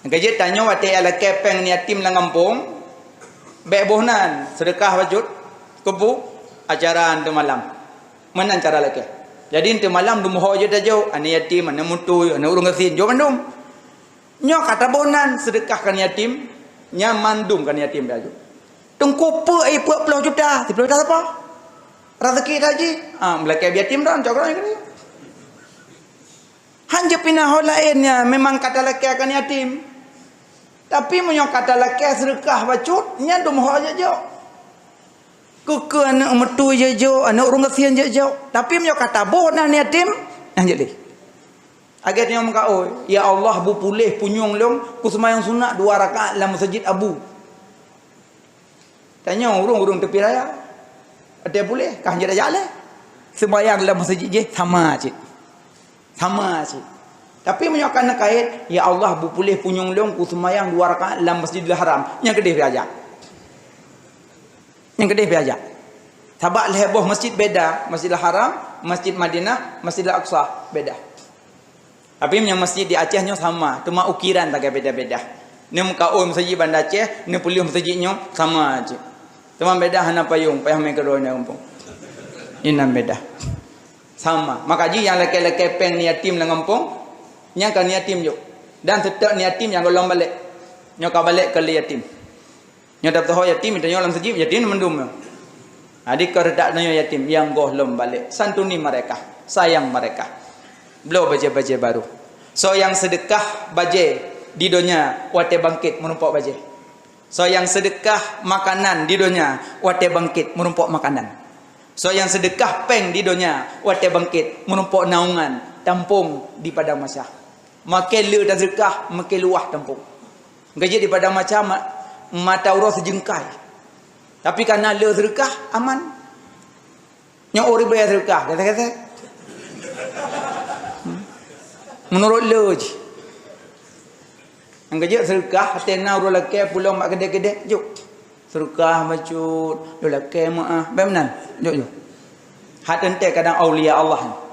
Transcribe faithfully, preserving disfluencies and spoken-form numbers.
Keujeuet tanyoe watée lakée péng yatim lam gampông, bék boh nan, seudeukah bacut, keubu, acara eunteuk malam. Meunan cara lakée. Jadi eunteuk malam dum ho jeuet tajok, aneuk yatim, aneuk mutui, aneuk ureuëng gasien, jok mandum. Nyoe ka taboh nan, seudeukah keu yatim, nyan mandum keu yatim tajok. Teungku peue ai peuet ploh juta, siploh juta sapa? Raseuki taji, ah, meulakée yatim dah, cok ureuëng keu dia. Hanjeuet pinah ho laén nyan memang ka talakée keu yatim. Tapi meunyoe ka talakée seudeukah bacut, nyan dum ho jok-jok. Keu-keu aneuk mutui jok-jok, aneuk ureuëng gasien jok-jok. Tapi meunyoe ka taboh nan yatim, nyan jeuet lé. Agét nyoe meukaôi, "Ya Allah, beupuléh punyueng lôn, kuseumayang sunat dua rakaat lam meuseujid Abu." Tanyoe ureuëng-ureuëng tepi raya. Ada puléh, kah jeuet jak lé. Seumayang lam meuseujid jih sama cit. Sama cit. Tapi meunyoe ka neukait, "Ya Allah, beupuléh punyueng lôn, kuseumayang dua rakaat lam Masjidil Haram." Nyang keudeh pih ajak. Nyang keudeh pih ajak. Sabab lhée boh masjid beda, Masjidil Haram, Masjid Madinah, Masjidil Aqsa beda. Tapi meunyoe masjid di Aceh nyoe sama, teuma ukiran sagai beda-beda. Neumeukaôi meuseujid Banda Aceh, neupeuleueh meuseujid nyoe sama cit. Teuma beda hana payong, payah mé keudroe nyoe gampông. Inan beda. Sama. Maka jih nyang lakée-lakée péng yatim lam gampông, nyang ka yatim jok. Dan seutôt yatim nyang gohlom balek. Nyoe ka balek keu lé yatim. Nyoe dap toho yatim, tanyoe lam seujid, yatim mandum nyoe. Jadi keu reudak tanyoe yatim, nyang gohlom balek, santuni mereka, sayang mereka. Bloe bajée-bajée baru. Soe nyang seudeukah bajée di donya watée bangkét meurumpok bajée. Soe nyang seudeukah makanan di donya watée bangkét meurumpok makanan. Soe nyang seudeukah péng di donya watée bangkét meurumpok naungan tampông di padang mahsyar. Makin le taseudeukah, makin luwah tampông. Keujeuet di padang mahsyar ma-, mata uroe sijeungkai. Tapi kana le seudeukah, aman. Nyoe ureuëng bayar seudeukah, kata-kata. Hmm. Meunurot le jih. Nyang keujeuet seudeukah, até na ureuëng lakée pulang bak keudée-keudée, jok. Seudeukah bacut, lôn lakée meuáh, bék meunan, jok, jok. Hat teuntée kadang aulia Allah.